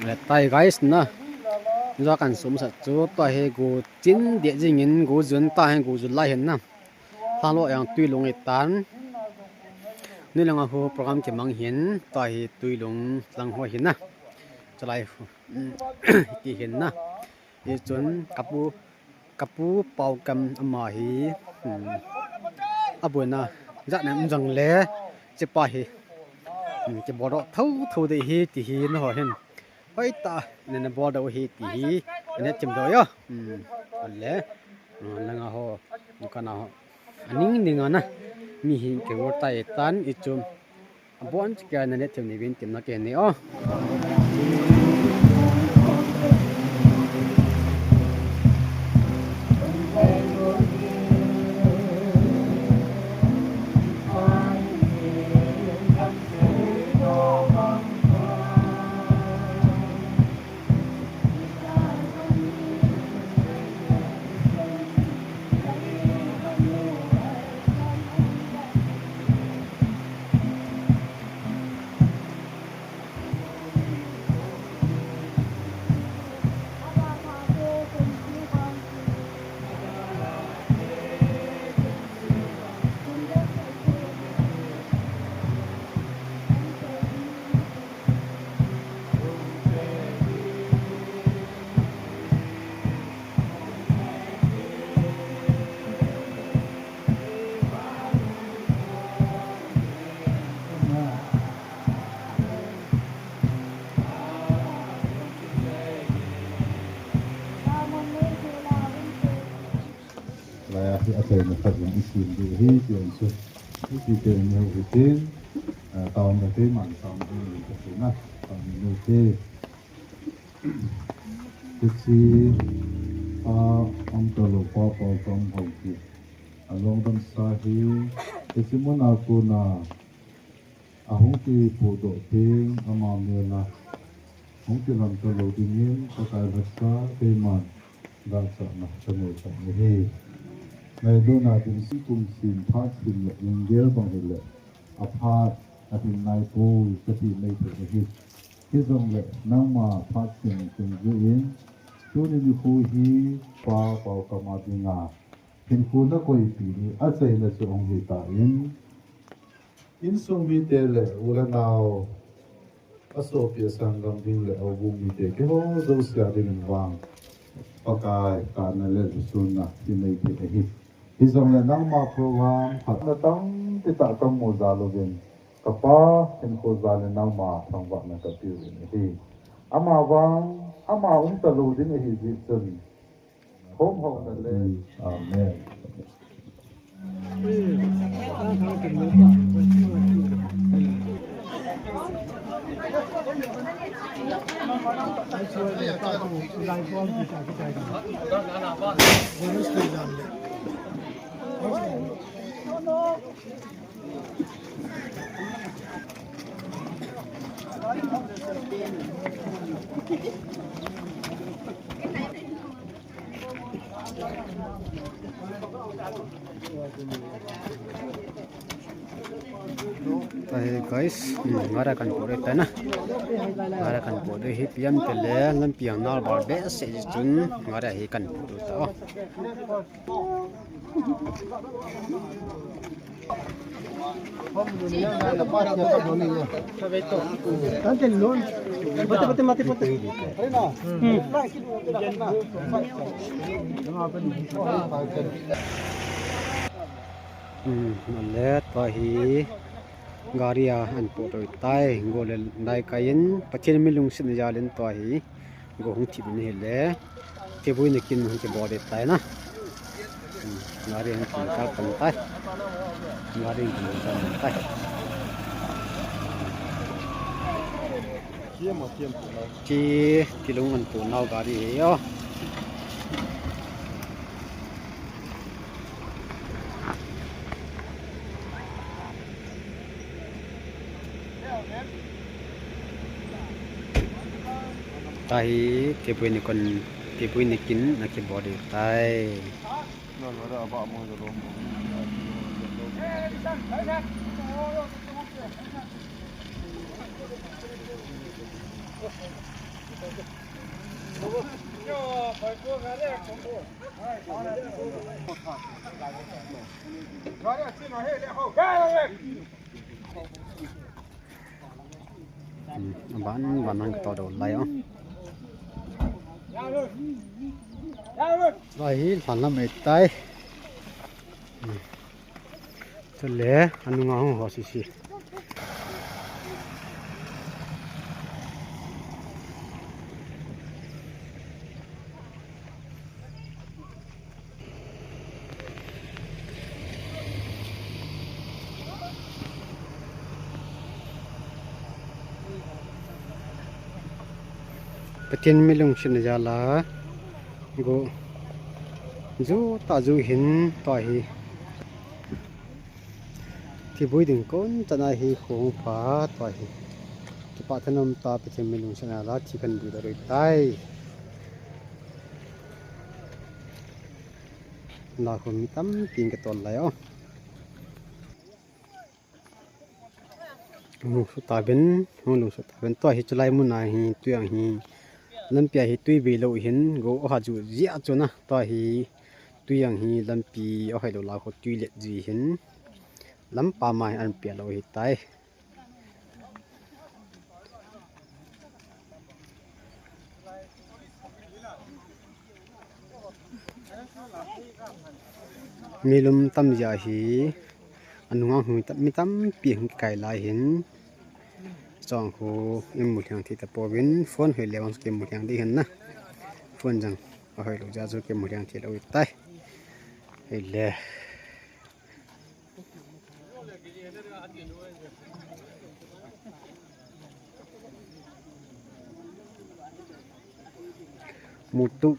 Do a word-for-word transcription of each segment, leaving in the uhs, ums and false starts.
Eh, tai guys na. Jua kan sum sa chu tua hi gu chin dia jingin gu jun ta hi gu jun lai hin na. Thang lo yang tui lung i tan. Ni lang a hu program ki mang hin tua hi tui lung lang ho hin na. Chalai hu. Ti hin na. I chun kapu Kapu Paukam ama hi, hmm, abuina jat nem jong le, chipa hi, hmm, kibol doh tho tho ding ahi ti hi na ho hin. Hoi ta, nana bol doh ahi ti hi, ana chim doh yo. Hmm, le, hmm, langa ho, kana ho. Aning ning ana, mi hi kibol tai tan i chum. Abon chika na ne them ni vin tim na ke ni o. Lai a hi achaina khat in i sim ding ahi, ti ang chu. Ipi te um lou hitin, ah, taona keiman taona um lou ka tina, taona lou te. Hiche, ah, um ta lou pa pa ka um hou ti. Along dam sa hi, hiche mun a kona, Ahung kipuidoh teng ama mel a hung kilam talou dingin Pakai lhasa keiman dahchatna kanei tan ahi. Ngailutna ding si kum sim phat sim le lunggel bang hile aphat ahing naipoi kati maithei ahi. Hijongle nangma phat sim dungjuiyin tuni nikho hi Pa Paukam a dinga hinkho nakoipi hi achaina chu ahung hitan, insung mite le u le nao, asopi asanggam ding le aum mite keiho jouse a dingin vang Pakai tahna le lungsetna hi neipeh ahi. Hijongle nangma program phatna tampi tah kamu jal uvin, kapa hinkho jal in nangma thangvahna kapeuvin ahi. Ama vang, ama um talou ding ahi jeh chun, Hom hom na le. Amen. Guys, hmm, ngara kan podoh tai na. Ngara kan podoh hi piam tele, lampi ang nal bar be se chun ngara hi kan podoh ta. Hmm, le tua hi gari a an podoh tai, go le nai kai in, Pathen min lungsetna jal in tua hi. Go hung thip in ahile, thipboi nakin hung kibol ding tai na. Hmm, gari hung kin kal pan tai. Gari hung kin kal pan tai. Chi, tilung an pu nau gari hi o. Tahi, thipboi nakin, thipboi nakin, nakibol ding tai. Hmm, ban ban nang to do lai o. Lai hi hlan lam ei tai. Hmm. Chule, anunga hung ho sisi. Pathen mi lungsetna jal a go ju ta ju hin tua hi. Thi bui ding kon chan a hi khong pha tua hi. Kipah thanom ta Pathen mi lungsetna jal a thi kan bui da roi tai. La khong mi tampi ka tol lai o. Hung lungsuh ta ben, hung lungsuh ta ben. Tua hi chulai mun a hi, tui ang hi, lampi a hi tui bei lou hin, go o ha ju jia chu na. Tua hi, tui ang hi, lampi o hai lou la ho tui let ji hin. Lampi ma hi an pia lou hi tai. Mi lum tam jia hi, anunga hung tam, mi tampi hung kai lai hin. Chong khu, imu liang thi ta po vin, phone hoi le wang ki mu liang di hin na. Phone jang, a hoi lou jia chu ki mu liang thi lou tai. Hei le. Mutu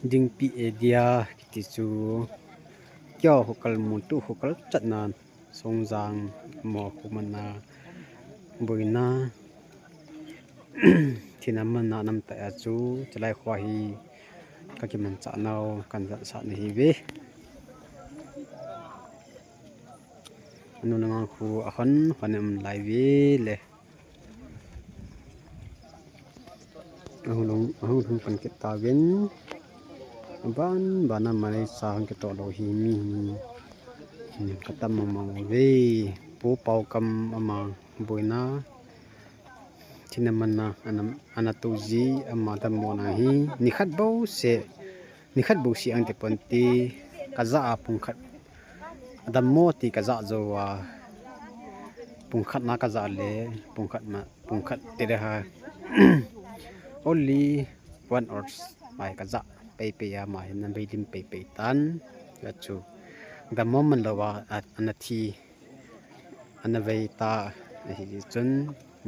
dingpi area kiti chu kio hokal mutu hokal chatna songjang mo khumana boina thina mana nam ta a chu chalai khua hi ka kimanchah nau kan jan sa na hi ve. Anu nang khu a hon hon em lai ve le. Ahung lung, ahung lung pan kit ta vin. Ban ban a malai sa hung kit to lou hi mi hi. Hmm, ka tam mang mang ve. Pu Pau Kam ama boina. Thina mana ana, ana tu ji ama tam mo na hi. Ni khat bou se. Ni khat bou si ang te pon ti ka ja a pung khat. Adam mo ti ka ja jo a. Pung khat na ka ja le, pung khat ma, pung khat te de ha. Only one hour mai ka ja. Pei pei a ma hin na bei lim pei pei tan. Ka chu. Adam mo man lo a, a, ana thi. Ana vei ta ahi chun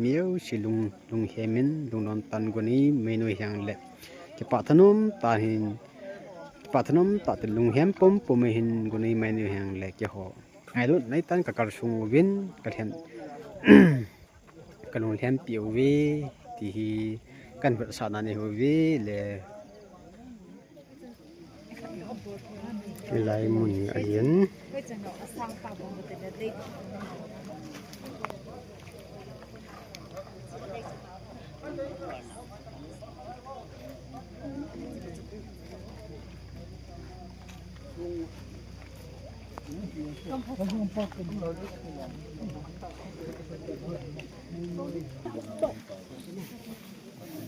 miu si lung, lunghem in lungdon tan guni mai noi hiang le. Kipah thanom ta hin, kipah thanom ta te lunghem pum pum hin guni mai noi hiang le kiho. Ngailut nei tan ka kal sung uvin, ka lhem, ka lunghem pi uve, ti hi kan vetsahna nei uve le. Hilai mun hi ahin.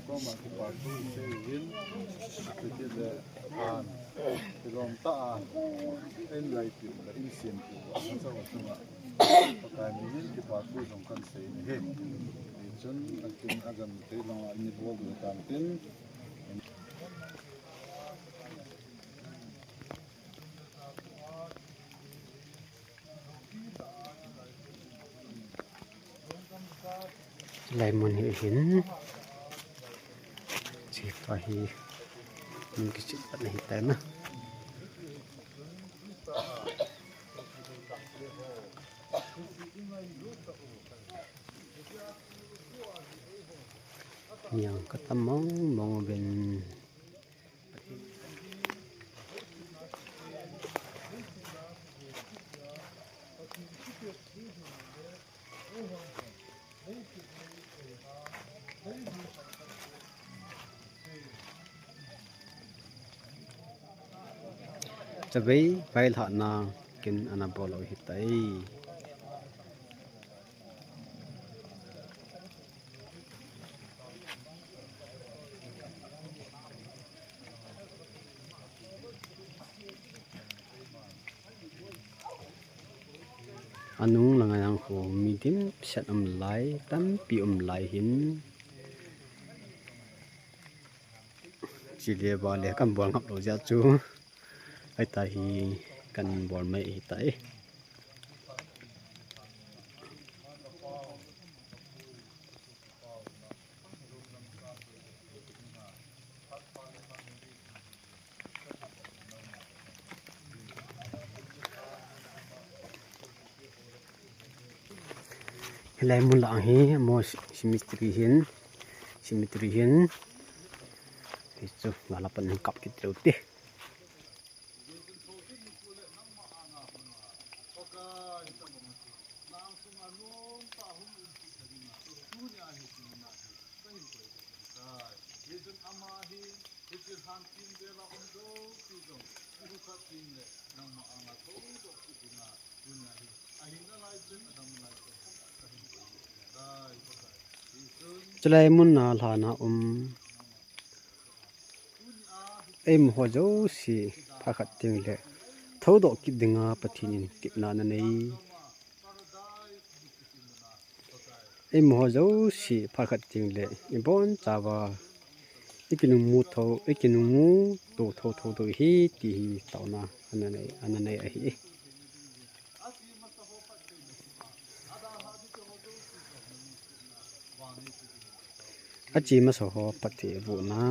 Koma kipathu isei uvin, chutile an, kilom tah a, in laipiu le in siampiu, a chauva chunga Pakai min in kipathu jong kan sei nahi. Hichun, akin ajan thei langa in ibol diu tan tin, Lai mun hi hin. Chi pa hi. Mun kichih pat na hi tai na. Yang kata mong mong ben. Chavei vailhahna kin ana bol u ahitai. Anung langa jong khu mi dimset um lai, tampi um lai hin. Chule vale kan bol ngap lou jeh chu. Ahitai hi kan bol mai ahitai. Hilai mun lang hi, amaho ce-, cemetery hin, cemetery hin. Hichu, lalapan hin kap kit leu te. Chulai mun a lhana um. Eimaho jouse phat khat teng le thoudoh kit dinga Pathen in tepna ana nei. Eimaho jouse phat khat teng le ibon chauva ikinung mu thou, ikinung mu to thou thou thou hi ti hi taona ana nei, ana nei ahi. Ache masa ho phatthei abohna.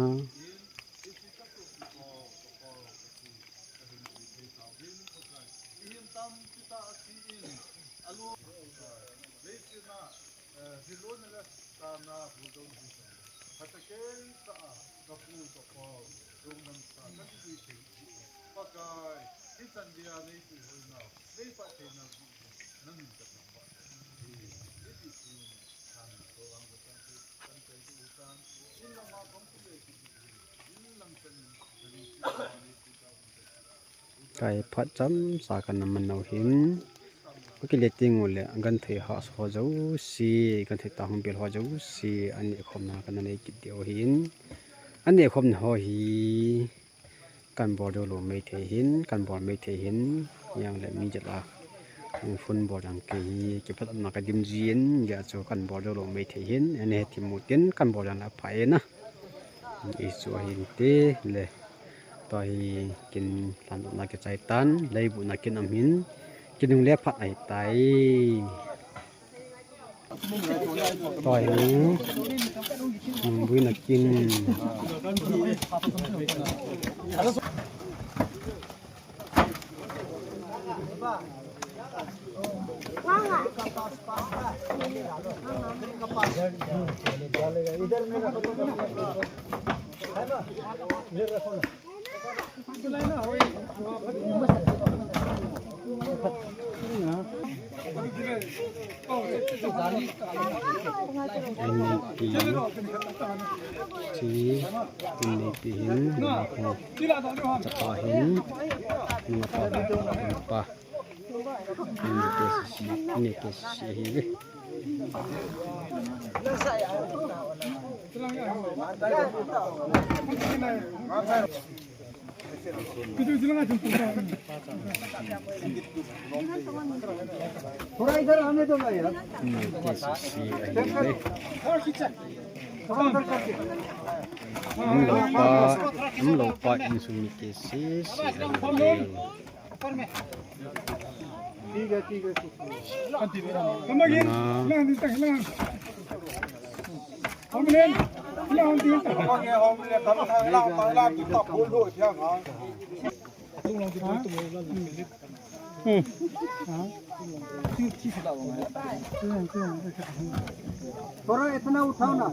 Kai phat chomcha kana man u hin. Akile teng ule, genthei hahsa ho jouse, genthei tahung bel ho jouse, aneh khomna kana nei kit diu hin. Aneh khomna ho hi, kan bol jou lou maithei hin, kan bol maithei hin, jong le mi jat a, phone bol jong kei hi, kiphatna kadim jin, hijeh chun kan bol jou lou maithei hin, ana he thim u tin, kan bol jong le apha e na. Hichu ahin te le. Tua hi kin lhandohna kichai tan, lei buhna kin aum hin, kinung le phat ahitai. Tua hi nungbuina kin. N P, T, N P hin, chapa hin, napa, napa. N P C C, N P C C ahi ve. थोड़ा इधर आने दो ना यार। N P C C ahi ve. थोड़ा उधर करके। Umloupa, umloupa insung mi N P C C ahi ve. ठीक है, ठीक है, ठीक है। थोड़ा इतना उठाओ ना।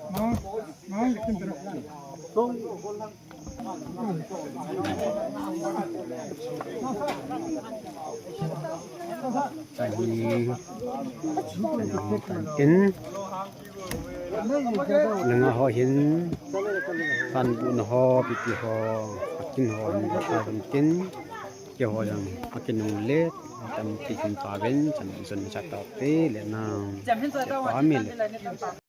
Tani, tani, tani. Langa ho hin, pan bu na ho, pipi ho, akin ho, hin ka dam tin, ke ho jang, akin nung le, tam ti hin pa ven, chan zon cha ta te le na, pa mi le.